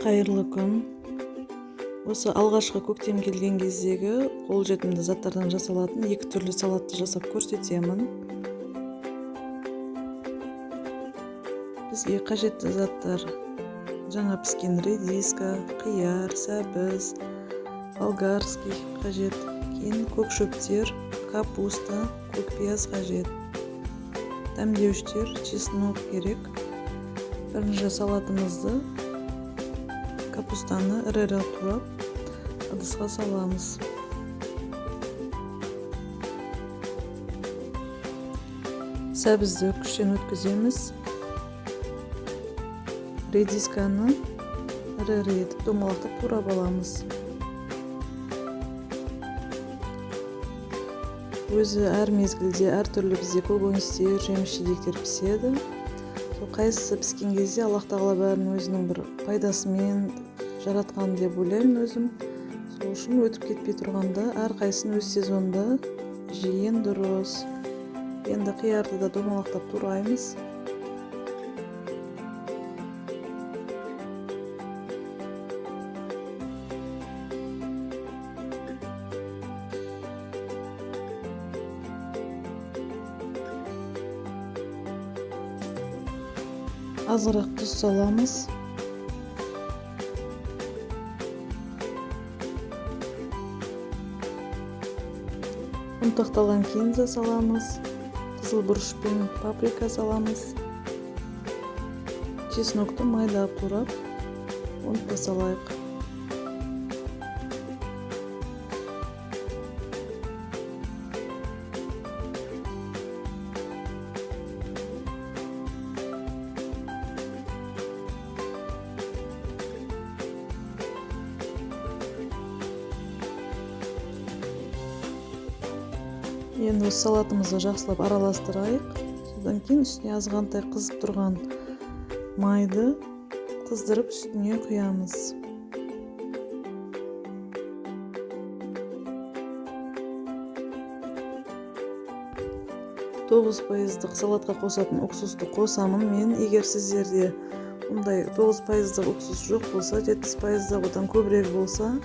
Қайырлы күн. Осы алғашқы көктем келген кездегі қолжетімді заттардан жасалатын екі түрлі салатты жасап көрсетемін. Бізге қажетті заттар: жаңа піскен редиска, қияр, сәбіз, болгарский қажет, кейін көк шөптер, капуста, көк пияз қажет. Дәмдеуіштер, чеснок керек. Бірінші салатымызды капустаны ірі-ірі турап ыдысқа саламыз. Сәбізді күштен өткіземіз. Редисканы ірі-ірі етіп домалақтап турап аламыз. Өзі әр мезгілде әртүрлі бізде көкөністер, жеміс-жидектер піседі. Сол қайсысы піскен кезде Аллах тағала бәрін өзінің бір пайдасымен жаратқан деп ойлаймын өзім. Сол үшін өтіп кетпей тұрғанда әрқайсысын өз сезонында жеген дұрыс. Енді қиярды да домалақтап тураймыз. Азырақ тұз саламыз. Ұнтақталған кинза саламыз. Қызыл бұрыш пен паприка саламыз. Чеснокты майдалап турап, оны да салайық. Енді осы салатымызды жақсылап араластырайық. Содан кейін үстіне азғантай қызып тұрған майды қыздырып үстіне құямыз. 9%-лық салатқа қосатын уксусты қосамын мен. Егер сіздерде ондай 9%-лық уксус жоқ болса, 70%-лық одан көбірек болса,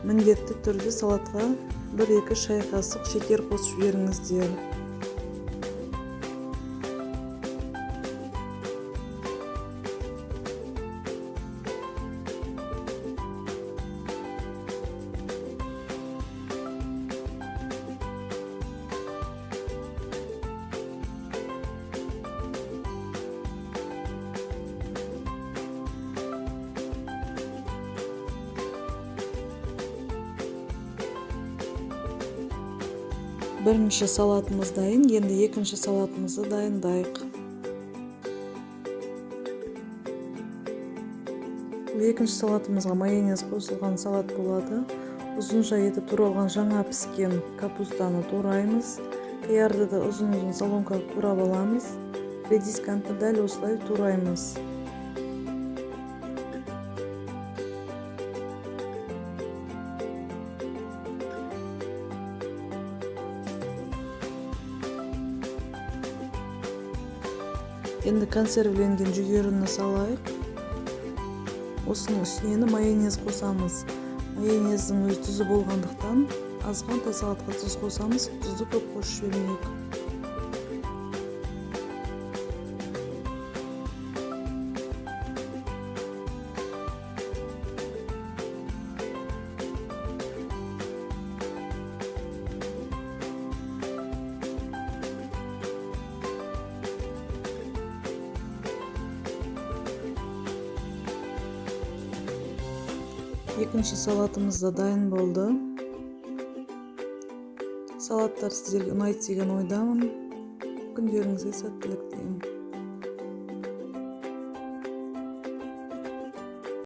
міндетті түрде салатқа 1-2 шай қасық шекер қосып жіберіңіздер. Бірінші салатымыз дайын, енді екінші салатымызды дайындайық. Бұл екінші салатымызға майонез қосылған салат болады. Ұзынша етіп туралған жаңа піскен капустаны тураймыз. Қиярды да ұзын-ұзын соломка қылып турап аламыз. Редисканы да дәл осылай тураймыз. Енді консервіленген жүгеріні салайық. Осының үстіне майонез қосамыз. Майонездің өз тұзы болғандықтан азғантай салатқа тұз қосамыз, тұзды көп қосып жібермейік. Екінші салатымыз да дайын болды. Салаттар сіздерге ұнайды деген ойдамын. Күндеріңізге сәттілік тілеймін.